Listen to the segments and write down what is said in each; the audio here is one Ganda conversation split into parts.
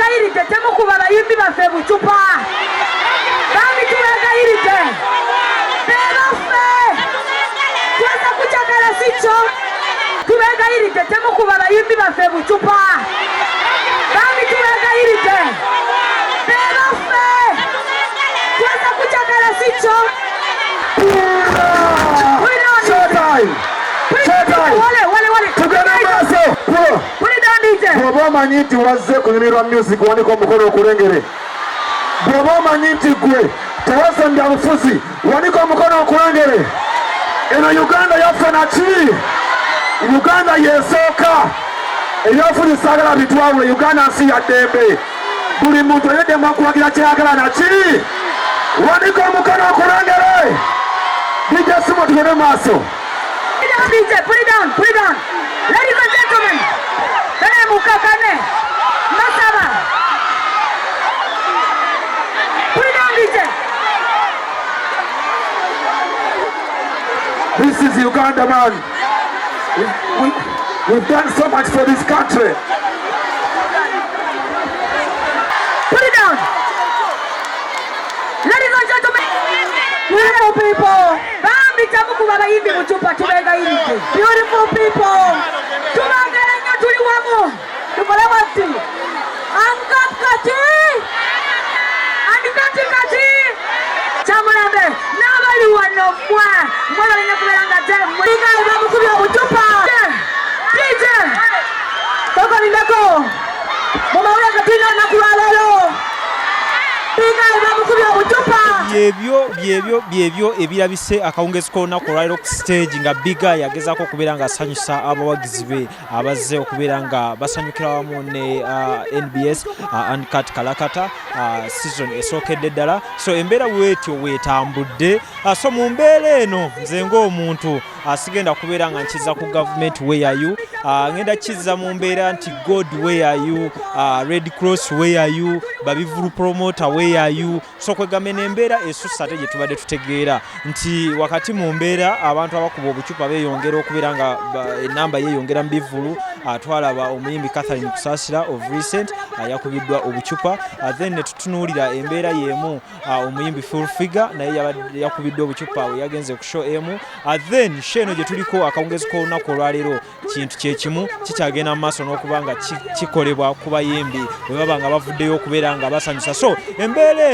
Tubeegayiridde temukuba bayimbi baffe bucupa. Bambi tubeegayiridde. Be baffe. Tweza kukyagala si kyo. Tubeegayiridde temukuba bayimbi baffe bucupa. Bambi tubeegayiridde. Be baffe. Tweza kukyagala si kyo. Showtime! Showtime! Wale, wale, wale. Tugende maaso! Pulo! Put it down, DJ. Bw'oba omanyi nti wazze kunyumirwa music, wanika omukono okulengere. Bw'oba omanyi nti gwe tewazze mu byabufuzi, wanika omukono okulengere. Eno Uganda yaffe naki? Uganda yesooka. Ebyobufuzi saagala bitwawule. Uganda nsi ya ddembe. Buli muntu alina okuwagira kyayagala naki? Wanika omukono okulengere. DJ Simo, tugende maaso. Put it down, DJ. Put it down. Put it down. Ladies and gentlemen, bene mukakane. Masaba. Put it down, DJ. This is Uganda, man. We've done so much for this country. Put it down. Ladies and gentlemen, beautiful people. Bambi temukuba bayimbi bucupa, tubeegayiridde. Beautiful people. Tubaagala nnyo, tuli wamu. Tukole bwati. Uncut kati. Uncut kati. Kyamulembe n'abali wano mmwe mmwe balina kubeera nga te muligaali bamukubye obucupa. DJ. Tokolindako. Mu mawulire ge tulina olunaku lwa leero. Bigaali bamukubye obucupa. Byebyo ebirabise akawungezi k'olunaku olwaliro ku stage nga Big Eye agezaako okubeera nga asanyusa abawagizi be abazze okubeera nga basanyukira wamu ne NBS Uncut Kalakata season esookedde ddala. So embeera bwetyo weetambudde. So mu mbeera eno, nze ng'omuntu sigenda kubeera nga nkiza ku gavumenti weyayu, ngenda kizza mu mbeera nti God weyayu, Red Cross weyayu, babivulu promoter weyayu. So kwegamba eno embeera esussa ate gye tubadde tutegeera nti wakati mu mbeera abantu abakuba obucupa beeyongera okubeera nga enamba yeeyongera mu bivulu. Twalaba omuyimbi Catherine Kusasira of recent yakubiddwa obucupa. Then ne tutunuulira embeera y'emu, omuyimbi Full Figure naye yakubiddwa obucupa we yagenze ku show emu. Then show eno gye tuliko akawungezi k'olunaku olwaleero, kintu kyekimu kikyagenda mu maaso n'okuba nga kikolebwa ku bayimbi bwe baba nga bavuddeyo okubeera nga basanyusa. So embeera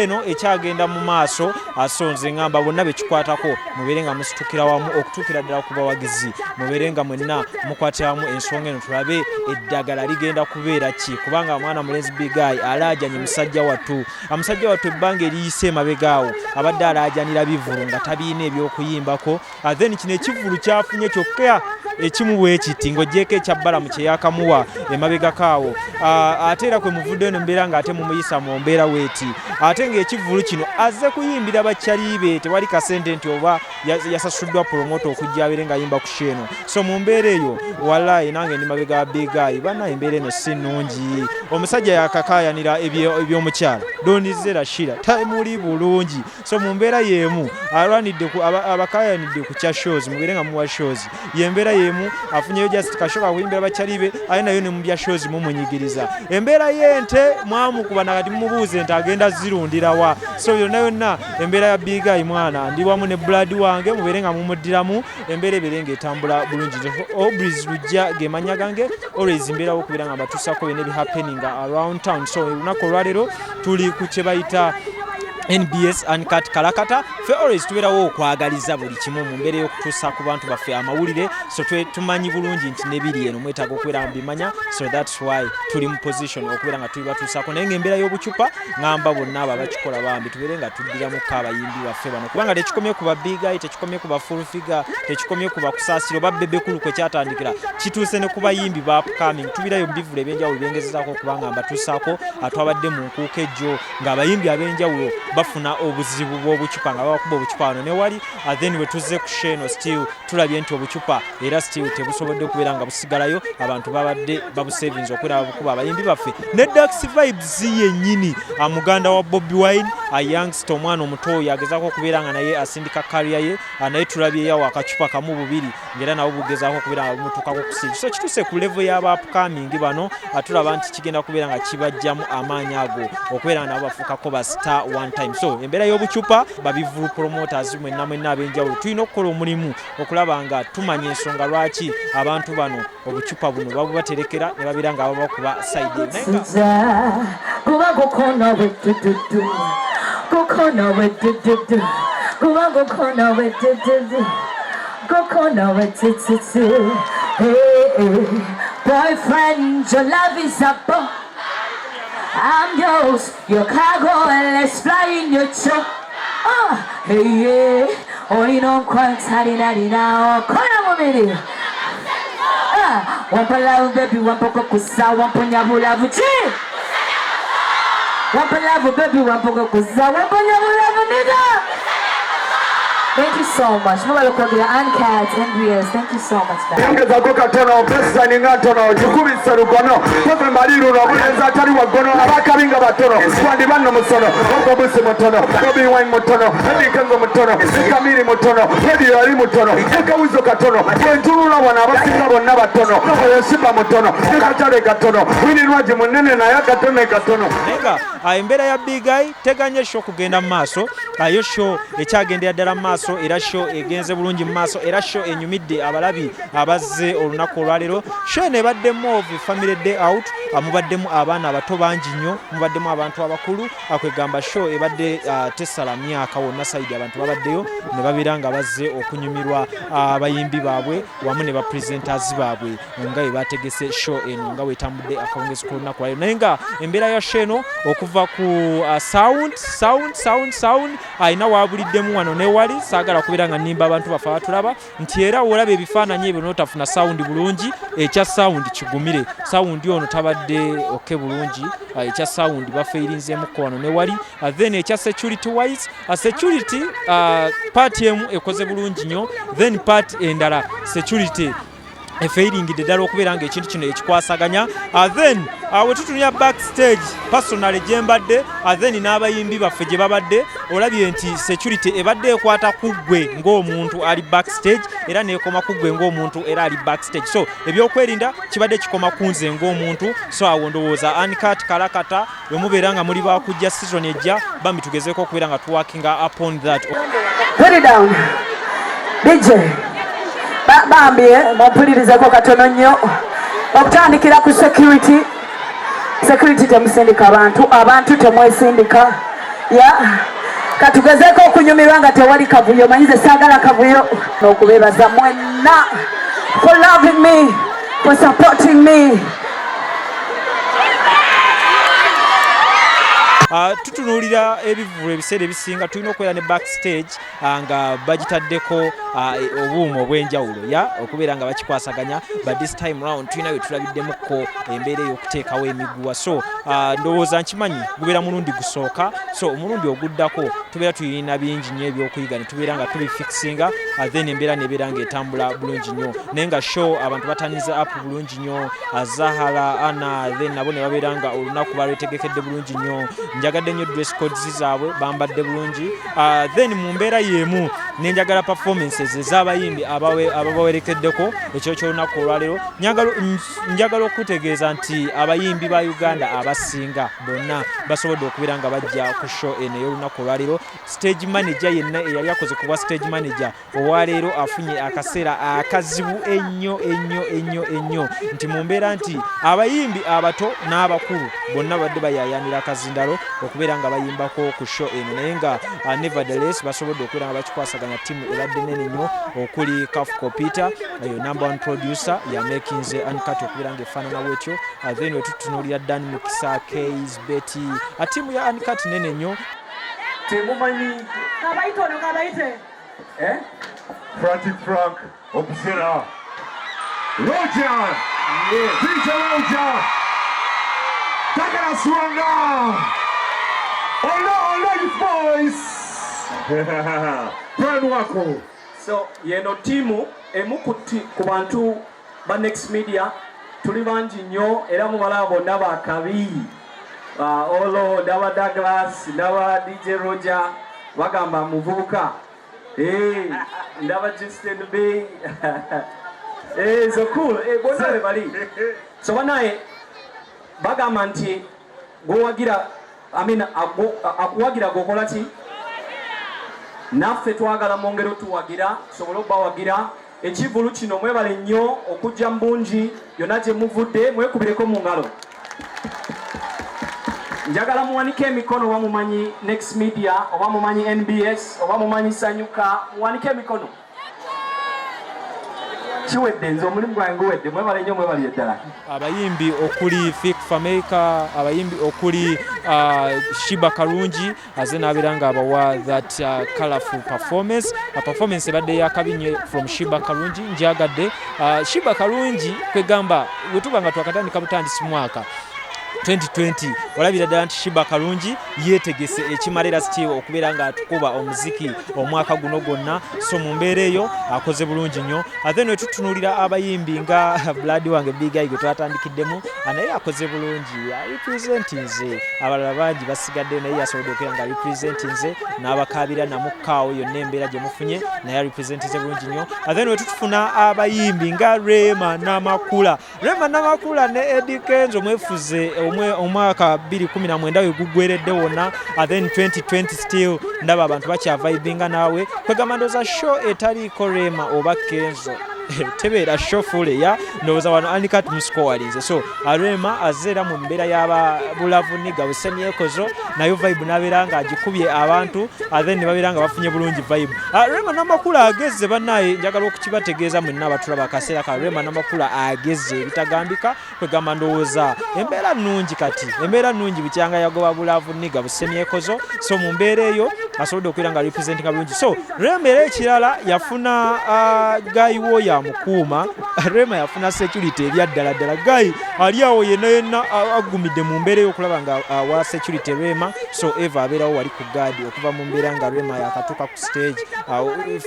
eno ekyagenda mu maaso. So nze ngamba bonna bekikwatako mubeere nga musitukira wamu okutuukira ddala ku bawagizi, mubeere nga mwenna mukwatira wamu ensonga eno, tulabe eddagala ligenda kubeera ki, kubanga mwana mulenzi Big Eye alaajanye musajja wattu. Musajja wattu ebbanga eriyise emabega awo abadde alaajanira bivulu nga tabiina ebyokuyimbako. Then kino ekivulu kyafunye kyokka ekimu bwe kiti ng'oggyeko ekya Balamu kye yakamuwa emabegako awo. Ate era kwe muvuddeyo ne mubeera ng'ate mumuyisa mu mbeera weeti, ate ng'ekivulu kino azze kuyimbira bakyali be, tewali kasente nti oba yasasuddwa promoter okujja abeere ng'ayimba ku show eno. So mu mbeera eyo, wallahi nange ndi mabega wa Big Eye. Banna, embeera eno si nnungi. Omusajja yakakaayanira ebyomukyala Donizera Shira tamuli bulungi. So mu mbeera y'emu alwanidde abakaayanidde ku kya shows, mubeere nga muwa shows. Yembeera y'emu afunyeyo just ka show kakuyimbira bakyali be, aye nayo ne mu bya shows mumunyigiriza. Embeera y'ente mwamukuba, nakati mumubuuze nti agenda zirundirawa. So yonna yonna embeera ya Big Eye, mwana ndi wamu ne blood wange, mubeere nga mumuddiramu, embeera ebeere ng'etambula bulungi. Obris Lujja ge mannya gange. Always mbeerawo okubeera nga mbatuusako byonna ebihappening around town. So olunaku olwaleero tuli ku kye bayita NBS Uncut Kalakata. Ffe always tubeerawo okwagaliza buli kimu mu mbeera ey'okutuusa ku bantu baffe amawulire. So tumanyi bulungi nti nebiri eno mwetaaga okubeera nga mubimanya. So that's why tuli mu position okubeera nga tubibatuusaako. Naye ng'embeera y'obucupa, ŋŋamba bonna abo abakikola, bambi tubeere nga tuddiramuko abayimbi baffe bano, kubanga tekikomye ku ba Big Eye, tekikomye ku ba Full Figure, tekikomye ku bakusaasira oba Bebe Cool kwe kyatandikira, kituuse ne ku bayimbi ba upcoming. Tubirayo mu bivulu ebyenjawulo byengezezaako okuba nga mbatuusaako. Twabadde mu nkuuka ejjo ng'abayimbi ab'enjawulo bafuna obuzibu bw'obucupa nga babakuba obucupa wano ne wali. Then we tuzze ku show eno, still tulabye nti obucupa era still tebusobodde kubeera nga busigalayo. Abantu babadde babusavinze okubeera babukuba abayimbi baffe ne Dax Vibes yennyini, muganda wa Bobi Wine, a youngster, omwana omuto oyo agezaako okubeera nga naye asindika career ye, naye tulabyeyawo akacupa kamu bubiri ng'era nabo bugezaako okubeera nga bumutuukako ku stage. So kituuse ku level y'aba upcoming bano, tulaba nti kigenda kubeera nga kibajjamu amaanyi ago okubeera nga nabo bafuukako ba star one time. So embeera y'obucupa, babivulu promoters mwenna mwenna ab'enjawulo, tulina okukola omulimu okulaba nga tumanya ensonga lwaki abantu bano obucupa buno babubaterekera ne babeera nga babakuba side naye nga Kuba kukhona wedududu, kukhona wedududu, kuba kukhona wedududu, kukhona wetututu. Hey, hey. Boyfriend, your love is a bomb. I'm yours, your cargo, and let's fly in your truck. Hey, yeah. Olina onkwantaliralira okola mubiri. Ah, wampa love baby, wampa kukusa, wamponya bulavu ki? Wampa love baby, wampa kukusa, wamponya bulavu nigga. Thank you so much. Mwebale kwogera Uncut, NBS. Thank you so much, guys. Yongezako katono, pesa ninga ntono, kikubisa lugono, koze mbaliruno, obulenzi atali waggono, abakabi nga batono, wandi banno musono, ogobusi mutono, Bobi Wine mutono, Eddy Kenzo mutono, Kamiri mutono, Radio ali mutono, Ekawizo katono, bwentunula wano abasinga bonna batono, oyo Shiba mutono, ne Katale katono, Winnie Nwagi munene naye akatone katono. Naye nga embeera ya Big Eye teganye show kugenda mu maaso. Yo show ekyagendera ddala mu maaso, era show egenze bulungi mu maaso, era show enyumidde abalabi abazze olunaku olwaleero. Show eno ebadde more of a family day out. Mubaddemu abaana abato bangi nnyo, mubaddemu abantu abakulu. Kwegamba show ebadde tesala myaka, wonna side abantu babaddeyo ne babeera nga bazze okunyumirwa abayimbi baabwe wamu ne bapresenters baabwe nga bwe bategese show eno nga bwetambudde akawungezi k'olunaku lwaleero. Naye nga embeera ya show eno okuva ku sound sound sound sound alina wabuliddemu wano ne wali, saagala kubeera nga nnimba abantu baffe abatulaba nti era wolaba ebifaananyi ebyo n'otafuna sound bulungi. Ekya sound kigumire, sound ono tabadde okay bulungi. Ekya sound bafeirinzeemukko wano ne wali. Then ekya security wise, security part emu ekoze bulungi nnyo, then part endala security efeiringidde ddala okubeera nga ekintu kino ekikwasaganya. Then we tutunula backstage, personally gye mbadde, then n'abayimbi baffe gye babadde, olabye nti security ebadde ekwata ku ggwe ng'omuntu ali backstage, era neekoma ku ggwe ng'omuntu era ali backstage. So ebyokwerinda kibadde kikoma ku nze ng'omuntu. So awo ndowooza Uncut kalakata bwe mubeera nga muli bakujja season ejja, bambi tugezeeko okubeera nga tuworkinga upon that. Put it down. DJ. Bambi mumpulirizeko katono nnyo. Okutandikira ku security. Security temusindika abantu, abantu temwesindika. Ya. Katugezeeko okunyumirwa nga tewali kavuyo, manyize saagala kavuyo. N'okubeebaza mwenna for loving me, for supporting me. Tutunuulira ebivvulu ebiseera ebisinga tulina okubeera ne backstage nga bagitaddeko obuuma obw'enjawulo ya okubeera nga bakikwasaganya, but this time round tulina bwe tulabiddemukko embeera ey'okuteekawo emiguwa. So ndowooza nkimanyi gubeera mulundi gusooka, so omulundi oguddako tubeera tulina bingi nnyo ebyokuyiga ne tubeera nga tubifixinga, then embeera nebeera ng'etambula bulungi nnyo. Naye nga show abantu batanize up bulungi nnyo. Zahara Ana then nabo ne babeera nga olunaku balwetegekedde bulungi nnyo. Njagadde nnyo dress codes zaabwe, bambadde bulungi. Then mu mbeera y'emu nenjagala performances ez'abayimbi ababawerekeddeko ekiro ky'olunaku olwaleero. Njagala okutegeeza nti abayimbi ba Uganda abasinga bonna basobodde okubeera nga bajja ku show eno ey'olunaku olwaleero. Stage manager yenna eyali akoze ku bwa stage manager olwaleero afunye akaseera akazibu ennyo ennyo ennyo ennyo, nti mu mbeera nti abayimbi abato n'abakulu bonna badde bayaayaanira akazindalo okubeera nga bayimbako ku show eno. Naye nga nevertheless basobodde okubeera nga bakikwasaganya. Ttiimu ebadde nene nnyo okuli Kafco Peter, eyo number one producer yamakinze Uncut okubeera nga efaanana bwetyo. Then wetutunuulira Dan Mukisa, Kays, Betty, ttiimu ya Uncut nene nnyo. Temumanyi Kabayite ono, kabayite. Eh? Frantic Frank Obsera. Roger! Peter Roger! Douglas Wanga! Olo Olo voice. Brian Wako. So yeno tiimu emu ku bantu ba Next Media. Tuli bangi nnyo era mubalaba bonna bakabi. Olo ndaba Douglas, ndaba DJ Roger, bagamba muvubuka. Hey, ndaba Justin B. Hey, so cool. Hey, bonna be bali. So banaye bagamba nti gwowagira, I mean, akuwagira gwokola ki? Naffe twagala mwongere otuwagira tusobole obbawagira. Ekivvulu kino mwebale nnyo okujja mu bungi yonna gye muvudde, mwekubireko mu ngalo. Njagala muwanike emikono oba mumanyi Next Media, oba mumanyi NBS, oba mumanyi Sanyuka, muwanike emikono. Kiwedde, nze omulimu gwange guwedde. Mwebale nnyo, mwebalire ddala. Abayimbi okuli Fik Fameica, abayimbi okuli Sheebah Karungi aze n'abeera nga abawa that colorful performance. Performance ebadde yakabi nnyo from Sheebah Karungi, njagadde. Sheebah Karungi kwegamba bwe tuba nga twakatandika butandisi mwaka 2020, olabira ddala nti Sheebah Karungi yeetegese ekimala era still okubeera ng'atukuba omuziki omwaka guno gwonna. So mu mbeera eyo akoze bulungi nnyo. Ate ne tutunuulira abayimbi nga blood wange Big Eye gwe twatandikiddemu, naye akoze bulungi, representinze. Abalala bangi basigaddeyo, naye yasobodde okubeera nga representinze n'abakaabira namukkaawo yonna embeera gye mufunye, naye representinze bulungi nnyo. Ate ne tutufuna abayimbi nga Rema Namakula. Rema Namakula ne Eddy Kenzo mwefuze omwaka 2019 we guggweredde wonna, and then 2020 still ndaba abantu bakyavibinga naawe. Kwegamba ndowooza show etaliiko Rema oba Kenzo tebeera show full ya ndowooza wano Anikat muscowalinze. So Rema azze era mu mbeera y'aba bulavu niga busemyekozo, nayo vibe n'abeera ng'agikubye abantu, then ne babeera nga bafunye bulungi vibe. Rema Namakula ageze bannaye, njagala okukibategeeza mwenna abatulaba akaseera ka Rema Namakula ageze ebitagambika. Kwegamba ndowooza embeera nnungi kati, embeera nnungi bukyanga yagoba bulavu niga busemyekozo. So mu mbeera eyo asobodde okubeera nga representinga bulungi. So Rema era ekirala yafuna guy wo yamukuuma. Rema yafuna security ebyaddala ddala. Guy ali awo yenna yenna agumidde mu mbeera ey'okulaba nga awa security Rema. So eva abeerawo wali ku guard okuva mu mbeera nga Rema yakatuuka ku stage,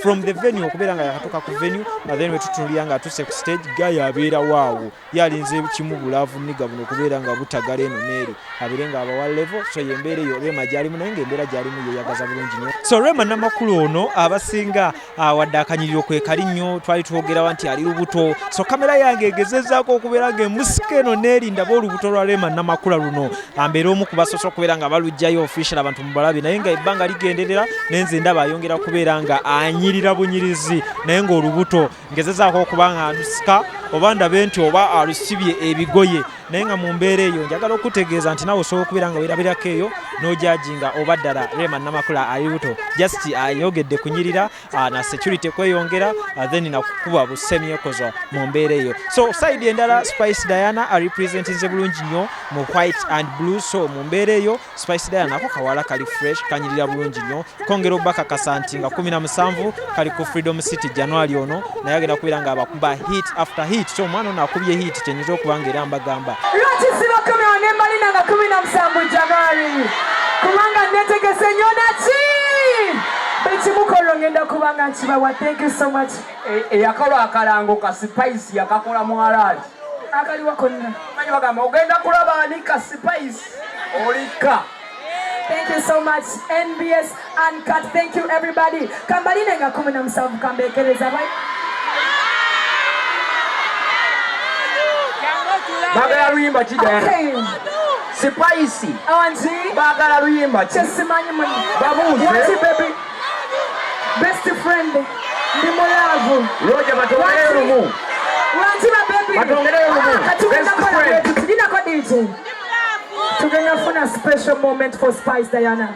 from the venue okubeera nga yakatuuka ku venue, then wetutunulira nga atuuse ku stage, guy abeerawo awo yalinze kimu bulavu niga buno okubeera nga butagala eno neeri abeere nga abawa level. So yembeera eyo Rema gyalimu, naye ngaembeera gyalimu yeyagaza bulungi nnyo. So Rema Namakulu ono abasinga wadde akanyiriro kwe kali nnyo, twali twogerawa nti ali lubuto. So kamera yange egezezaako okubeera nga emusika eno neeri ndaba olubuto lwa Rema Namakula luno, ambeere omu ku basoose okubeera nga balugjayo official abantu mubalabe, naye nga ebbanga ligenderera nenze ndaba ayongera kubeera nga anyirira bunyirizi, naye ng'olubuto ngezezaako okuba nga ndusika oba ndabe nti oba alusibye ebigoye. Naye nga mu mbeera eyo njagala okutegeeza nti naawe osobola okubeera nga weerabirako eyo n'ojajinga oba ddala Rema Namakula ali lubuto. Just ayogedde kunyirira na security kweyongera, then nakukuba busemyekozo mu mbeera eyo. So side endala, Spice Diana arepresentinze bulungi nnyo mu white and blue. So mu mbeera eyo Spice Diana ako kawala kali fresh, kanyirira bulungi nnyo, kongera obakakasa nti nga 17 kali ku Freedom City January ono, naye agenda kubeera nga abakuba hit after hit. So omwana ono akubye hit, kyenyinza okuba nga era mbagamba. Lwaki sibakomyewo ne mbalina nga 17 January? Kubanga netegese nnyo naki buli kimu kolo ngenda kuba nga nkibawa. Thank you so much. Eyakola akalango ka Spice yakakola mwalaali. Akaliwa konna. Manyi bagamba ogenda kulaba ani ka Spice olika. Thank you so much, NBS Uncut. Thank you, everybody. Kambaline nga 17 kambekereza. Bye. Baagala luyimba ki, Diana? Okay. Spice. Awanji. Baagala luyimba ki? Kyesimanyi muni. Babuuze. Wati baby? Best friend. Ndi mu love. Roger, batongereyo lumu. Wanti ba baby. Batongereyo lumu. Ah, katugenda Best kola friend. bwetu. Tulinako DJ. Tugenda funa special moment for Spice Diana.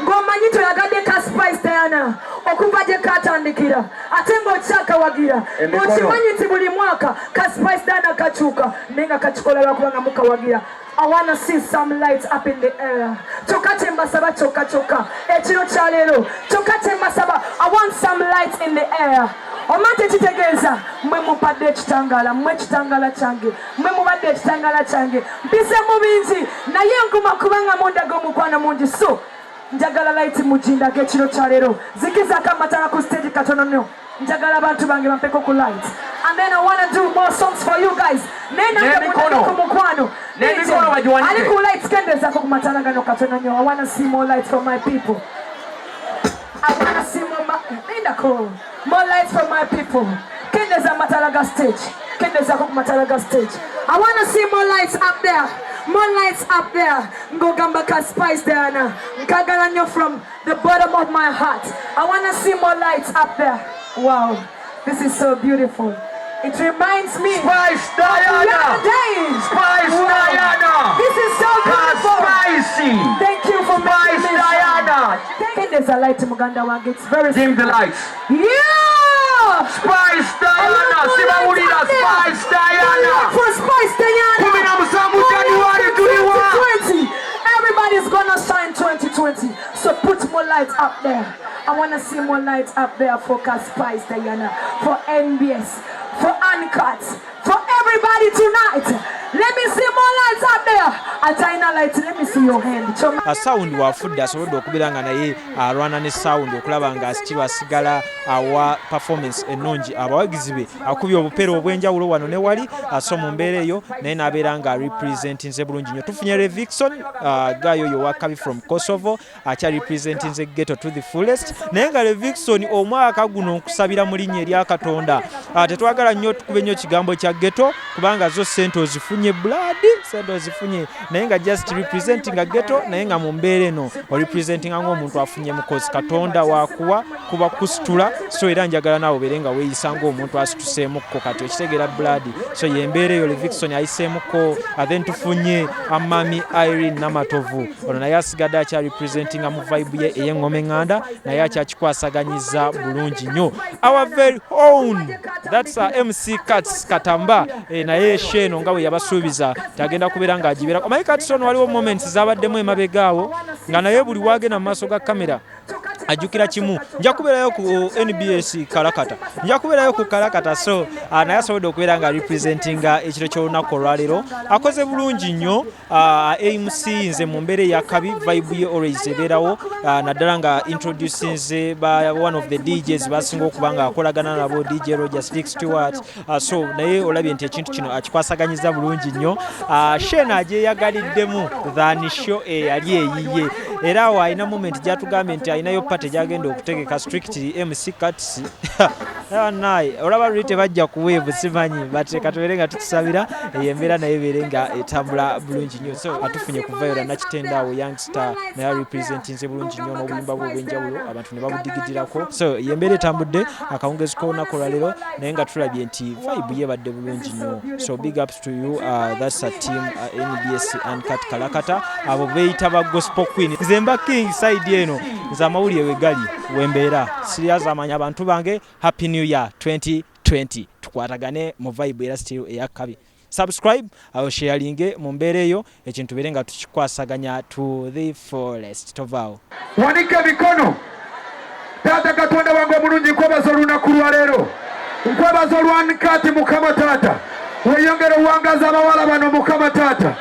Ng'omanyi toyagadde ka Spice Diana okuva gye katandikira ate ng'okyakawagira, Emikono. ng'okimanyi nti buli mwaka ka Spice Diana kakyuka, naye nga kakikola lwakubanga mukawagira. I wanna see some lights up in the air. Kyokka kye mbasaba, kyokka kyokka ekiro kya leero, kyokka kye mbasaba, I want some lights in the air. Omanyi tekitegeeza mmwe mumpadde ekitangaala, mmwe ekitangaala kyange, mmwe mubadde ekitangaala kyange. Mpise mu bingi naye nkuma kubanga mundaga omukwano mungi. So Njagala light mugindage ekiro kya leero. Zikizaako amatala ku stage katono nnyo. Njagala abantu bange bampeko ku light. And then I wanna do more songs for you guys. Naye nange N'emikono. mundage ku mukwano. N'emikono bagiwanike. Ali ku lights kendezaako ku matala gano katono nnyo. I wanna see more lights from my people. I wanna see more lindako. More lights from my people. Kendeza amatala ga stage. Kendezako ku matala ga stage. I wanna see more lights up there. More lights up there. Ngogamba ka Spice Diana. Nkagala nnyo from the bottom of my heart. I wanna see more lights up there. Wow. This is so beautiful. It reminds me Spice of Diana. the days. Spice Wow. Diana. This is so beautiful. Spicy. Thank you for Spice making me Diana. shine. There's a light muganda wange. It's very Dim the lights. Yeah! Spice Diana. Sibawulira Spice Diana. For Spice Diana. 17 January tuliwa. 2020. Everybody's gonna shine 2020. So put more lights up there. I wanna see more lights up there for Spice Diana, for NBS, for Uncut, for everybody tonight. Let me see more lights up there. Atalina light, let me see your hand. Choma. Sound wafudde asobodde okubeera nga naye alwana ne sound okulaba nga still asigala awa performance ennungi abawagizi be, akubye obupeera obw'enjawulo wano ne wali. So mu mbeera eyo naye n'abeera nga representinze bulungi nnyo. Tufunye Levixone, guy oyo wakabi from Kosovo, akya representinze ghetto to the fullest. Naye nga Levixone, omwaka guno nkusabira mu linnya erya Katonda, tetwagala nnyo tukube nnyo kigambo kya ghetto, kubanga zo sente ozifunye, blood sente ozifunye, naye nga just representinga ghetto, naye nga mu mbeera eno orepresentinga ng'omuntu afunye mukozi Katonda wakuwa kuba kusitula. So era njagala naawe obeere nga weeyisa ng'omuntu asituseemukko kati, okitegeera, blood? So yembeera eyo Levixone ayiseemukko. Then tufunye Mami Irene Namatovu. Ono naye asigadde akya representinga mu vibe ye ey'eŋŋoma eŋŋanda, naye akyakikwasaganyiza bulungi nnyo. Our very own, that's MC Cats Katamba, naye show eno nga bwe yabasuubiza tagenda kubeera ng'agibeera. Omanyi Kats ono waliwo moments zabaddemu emabega awo nga naye buli wagenda mu maaso ga kamera ajjukira kimu, nja kubeerayo ku NBS Kalakata, nja kubeerayo ku Kalakata. So naye asobodde okubeera nga representinga ekiro ky'olunaku olwaleero, akoze bulungi nnyo. AMC nze mu mbeera eyakabi, vibe ye always ebeerawo, naddala nga introducinze ba one of the DJs basinga okuba nga akolagana nabo, DJ Roger Slick Stewart. So naye olabye nti ekintu kino akikwasaganyiza bulungi nnyo. Show eno agyeyagaliddemu than show eyali eyiye, era awo alina moment gyatugambye nti alinayo party gyagenda okutegeka strictly MC Cats. Naye olaba luli tebajja kuweevu, simanyi, but katubeere nga tukisabira eyo embeera naye ebeere nga etambula bulungi nnyo. So atufunye kuvayola Nakitenda awo, youngstar, naye representinze bulungi nnyo n'obuyimba bwe obw'enjawulo, abantu ne babudigidirako. So ye embeera etambudde akawungezi k'olunaku olwaleero, naye nga tulabye nti vibe yebadde bulungi nnyo. So big ups to you, that's a team NBS Uncut Kalakata. Abo beeyita ba gospel queen, nze mba king side eno, nze amawulire we gali wembeera siryazaamanya. Abantu bange, happy new year 2020, tukwatagane mu vibe era still eyakabi. Subscribe awo, sharinge mu mbeera eyo, ekintu beere nga tukikwasaganya to the fullest. Tovaawo. Wanika emikono. Taata Katonda wange omulungi, nkwebaza olunaku lwaleero, nkwebaza olwa Uncut. Mukama Taata, weyongere owangaza abawala bano. Mukama Taata,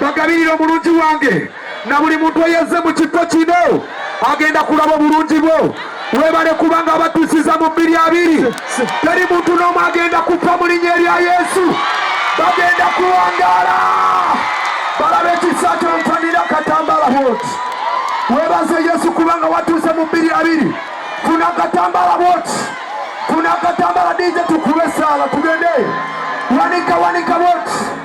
bagabirire omulungi wange, na buli muntu eyezze mu kifo kino agenda kulaba obulungi bwo. Webale kubanga abatuusiza mu 2020. Teri muntu n'omu agenda kufa mu linnya erya Yesu. Bagenda kuwangaala balabe ekisa kyo. Nfanira katambala bwoti, webaze Yesu kubanga watuuse mu 2020. Funa akatambala bwoti, funa akatambala. DJ, tukube esaala tugende. Wanika, wanika bwoti.